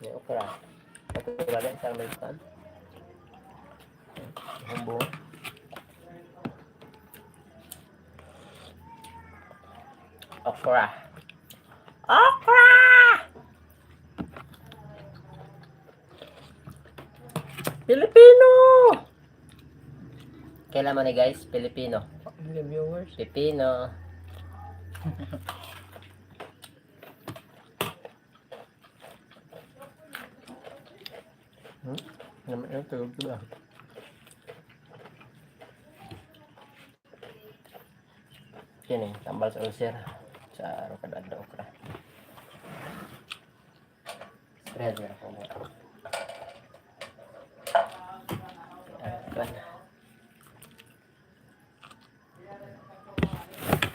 May okra. Patuwala sa may pan. Humbo. Okra. Okra! Pilipino! Kailan mo ni, guys? Pilipino. Hindi viewers. Pilipino. Naman yung tulog ba? Yun eh, tambal sa ulcer. Sa araw kada adlaw okra. Spread na ako mo. Ah, kuwan.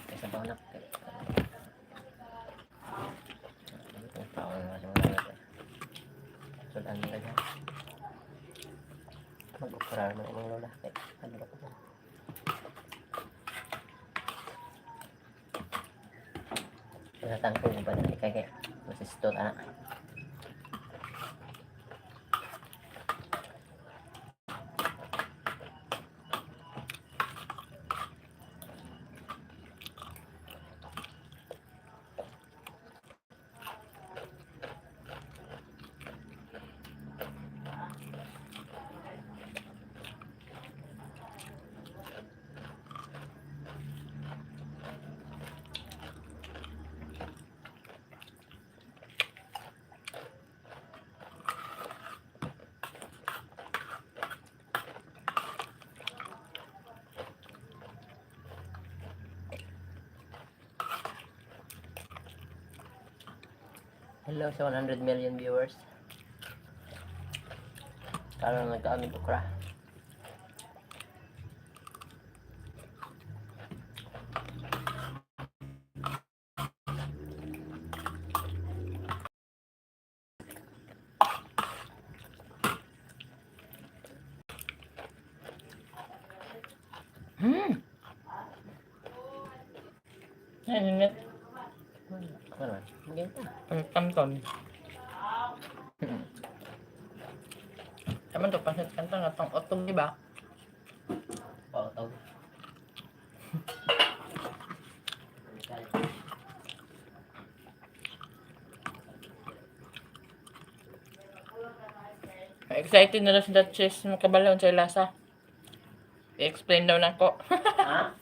Kaysa ba na? Paon na sa mga sudan nila dyan. Mag-okra naman imong lola. Kay, ano ba ko? Sa tangkol mo ba na ikay kay masistot anak. Hello sa 100 million viewers. Karon nagkaamig okra. Ay, init. Ano man? Maganda. Ang kanton. Tama to, pansit kanton nga tong otog, di ba? Oo, tawag. Excited na lang si Duchess makabalaw sa lasa. I-explain daw nako. Ha?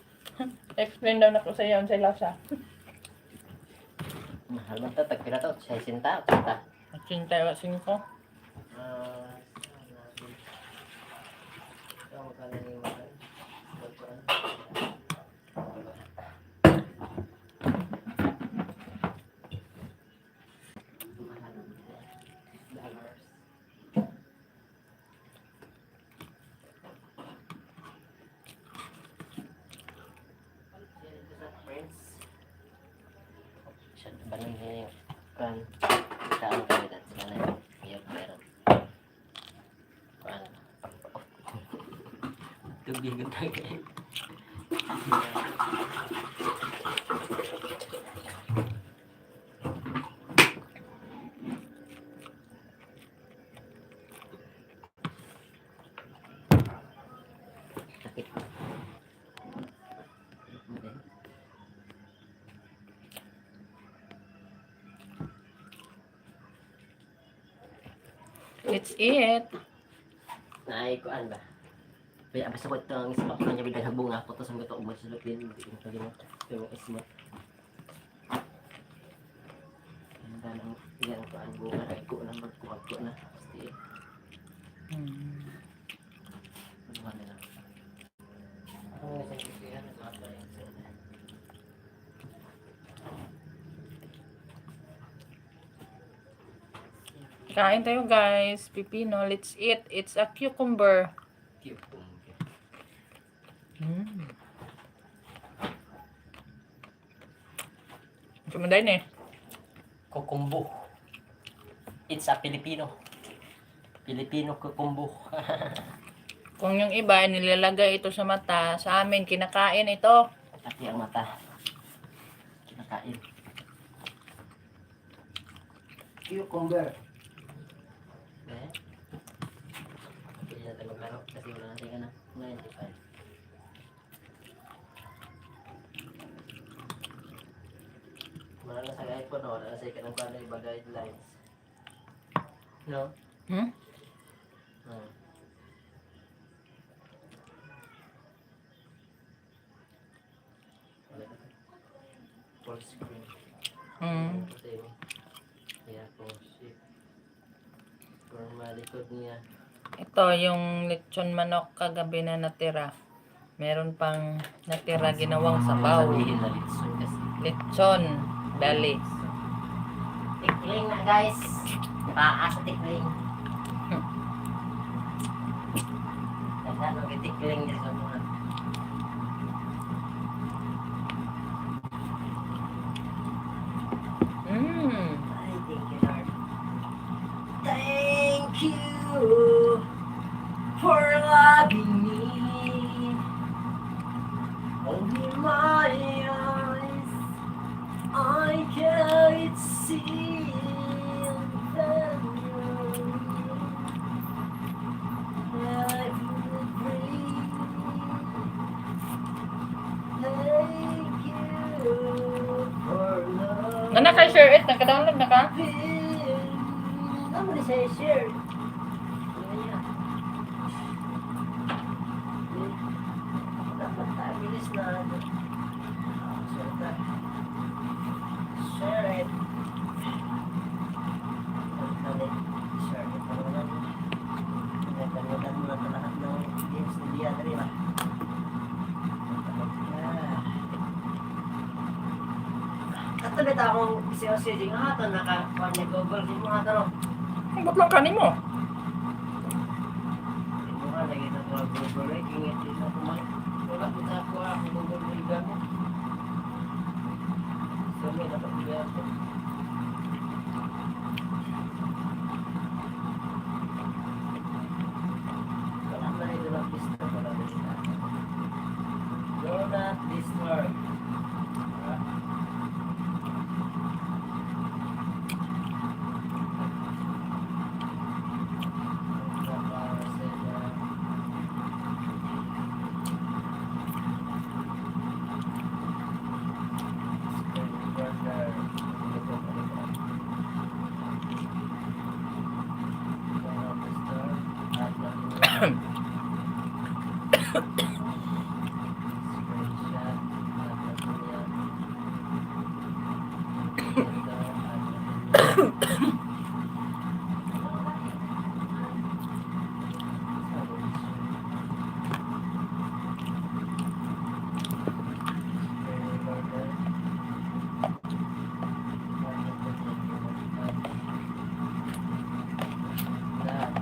Explain daw nako sa iyo sa lasa. Mahal man to, tagpila to, 60, 80. 85. Ah, ito, magkano yung mahal? Dollars. Friends. Siya, banan niya yung kan. Sa ano kami dad? Sa ano yung meron. Kan. Tubig ang tagay. Sakit. Okay. Let's eat. Naay kuan ba? Kaya basta ko ito ang isma ko niya bilang bunga ko to sa gato mo sa lukin ito gina yung isma. Ang danang iyang kuan bunga ay ko na magkuha ko na. Basta ano na. Ano nga sa kisihan ng mga pa. Kain tayo, guys. Pipino, let's eat. It's a cucumber. Cucumber. Sumunday na eh. Kukumbo. It's a Filipino. Filipino kukumbo. Kung yung iba, nilalagay ito sa mata, sa amin, kinakain ito. Pati ang mata. Kinakain. Cucumber. Eh? Pwede natin maglaro kasi wala natin ano, 95. Wala na sa iPhone, no? Wala na sa ikanang kuwan na iba guidelines. No? Hmm? Hmm. Wala na. Full screen. Ito yun. Kaya kung ship. Kung malikod niya. Ito, yung lechon manok kagabi na natira. Meron pang natira ginawang sabaw. Sabihin na litson kasi. Lechon belly. Tikling na, guys. Paa sa tikling. Tandaan mo tikling dito sa mga. Ay, thank you, Lord. Thank you for loving me. Only my eyes, I can't see the I would breathe. Thank you for loving. Nana kay share it, nagka-download na ka? Ano na siya i-share? Ano niya? Dapat tayo, bilis na. Ano. Ah, share ta. Share it. Ano, share it. Ano naman? Nagkaroon mo na ito lahat ng games ni Dia. Dali ba? Ah. Kato bitaw akong si Jose nga ato naka kuan niya Google si mo ato no. Ba't lang kanin mo? Mo nga lagi na ko Google eh kingit di sa kumay. Wala ko sa ako ako Google mo gamit. So may dapat biya ko. Wala man rin do not disturb, wala rin sila. Do not disturb. Ah. Power saver. Screen recorder. Ito, ito, ito. Do not disturb. Add na Screenshot. Add na niya. Ito, add na niya. Screen recorder. Add na niya. Done.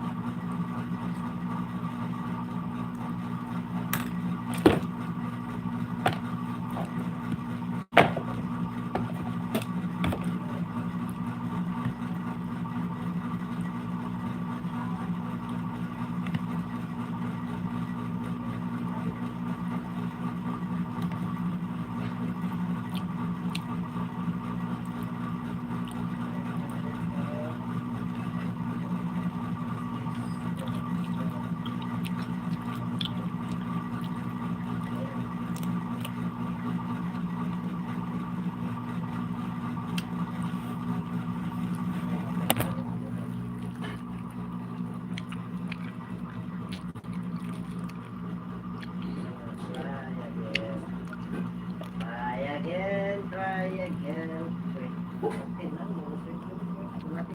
Try again. Try again, try again. Wait.